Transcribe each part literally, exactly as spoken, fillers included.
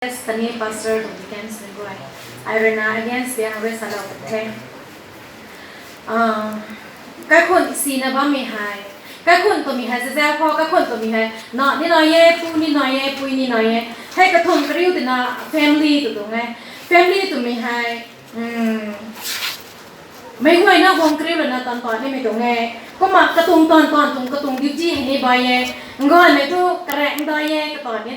Tani pastor tuang deacons mei guay, ai rui na against biang rui salou the. Kaikhun sina bammei hei, kaikhun twmei hei zazau khou kaikhun twmei hei na ni nai e, pu ni nai e, pui ni nai e. Hei kathumh kariu twna family tw tuang e. Family twmei hei meic guayna guang kariu lana taanv taanv nimei tuang e. Kumna katuang taanv taanv tuang katuang duty hei ni bai e. Ngaymei thu karaeng dai e, kataanv ni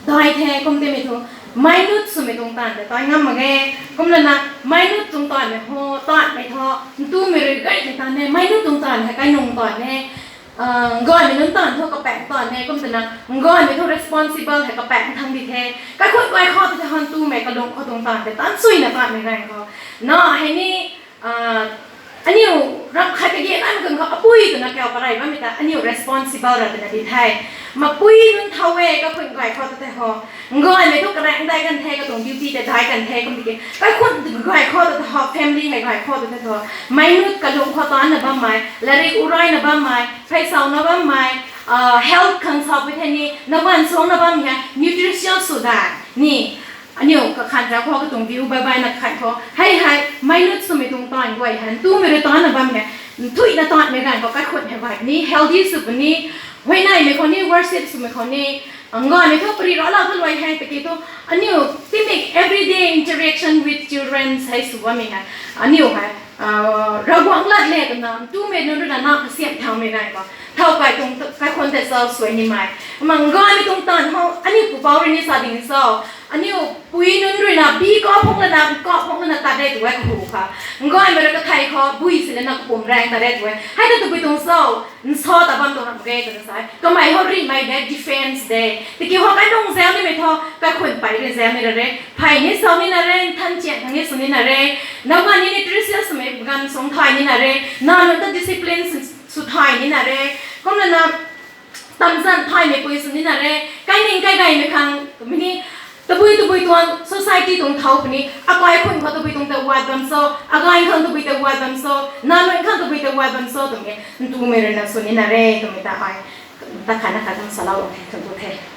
dai the kum timei thu minute swmei tuang taanv tei taanv ngam mak e. Kumlana minute tuang taanvmei ho taanvmei thu ntumei rui gaymei taanv e, minute tuang taanv hei kainung taanv e. Ngaymei nunc taanv thu kapaeng taanv e, kum twna ngaymei thu responsible hei kapaeng thang di the. Kaikhun guay khou tei tei han tumei kalung khou tuang taanv tei taanv suina taanvmei ganv khou na hei ni aniu ram khat kage naimei ganv khou apui twna kau karey bammei ta aniu responsible ra twna di the. Mapui nunc thau e, kaikhun guay khou tei tei ho. Ngaymei thu karaeng dai kan the, katuang duty tei dai kan the kum tiki kaikhun guay khou tei tei ho, family hei guay khou tei tei ho. Minute kalung khou taanvna bammei, lairik urayna bammei, pheysauna bammei, health khang sapui the ni, naganv suangna bammei hei nutritious sw dai ni. Aniu kakhan rau khou katuang view bai baina khat khou hei hei minute swmei tuang taanv guay hei ntumei rui taanvna bam hei nthuihna taanvmei ganv khou kaikhun hei guay ni healthy sw puni, huayneymei khou ni, worship swmei khou ni, ngaymei thu pari raclou thu luai hei tiki thu aniu timik everyday interaction with children hei sw bammei hei aniu hei Ravguangc lat le twna ntumei nunc rui na na kasiam thaumei ganv khou thau kai tuang kaikhun tei sa suai nimei. Kumna ngaymei tuang taanv khou aniu pupouc rui ni sa ding cho, aniu pui nunc rui na bi kau phung lana kau phung lana tat re tw e kahu kha. Ngaymei rui kathei khou bui si lana kapum raeng tat re tw e. Hei ta tabui tuang cho, nsa ta bam tuang ram ge twna sa e. Kamei khou rimei de defense de. Tiki khou kainung zau nimei thu kaikhun pei rui zau ni ra re. Phey ni sau nina re, nthan chian khang ni sw nina re. Naganv ni nutritious swmei ganv suang thay nina re. Na nunc ta discipline sw thay nina re. Kumlana tamzan thaymei pui sw nina re. Kaining kaigaymei khang mini tabui tabui tuang society tuang thau puni, akai khun khou tabui tuang tei wat bam cho, akai khang tabui tei wat bam cho, na nunc khang tabui tei wat bam cho twmei ntumei rui na sw nina re twmei ta ai ta khatna khat tang salou the, thun tu the.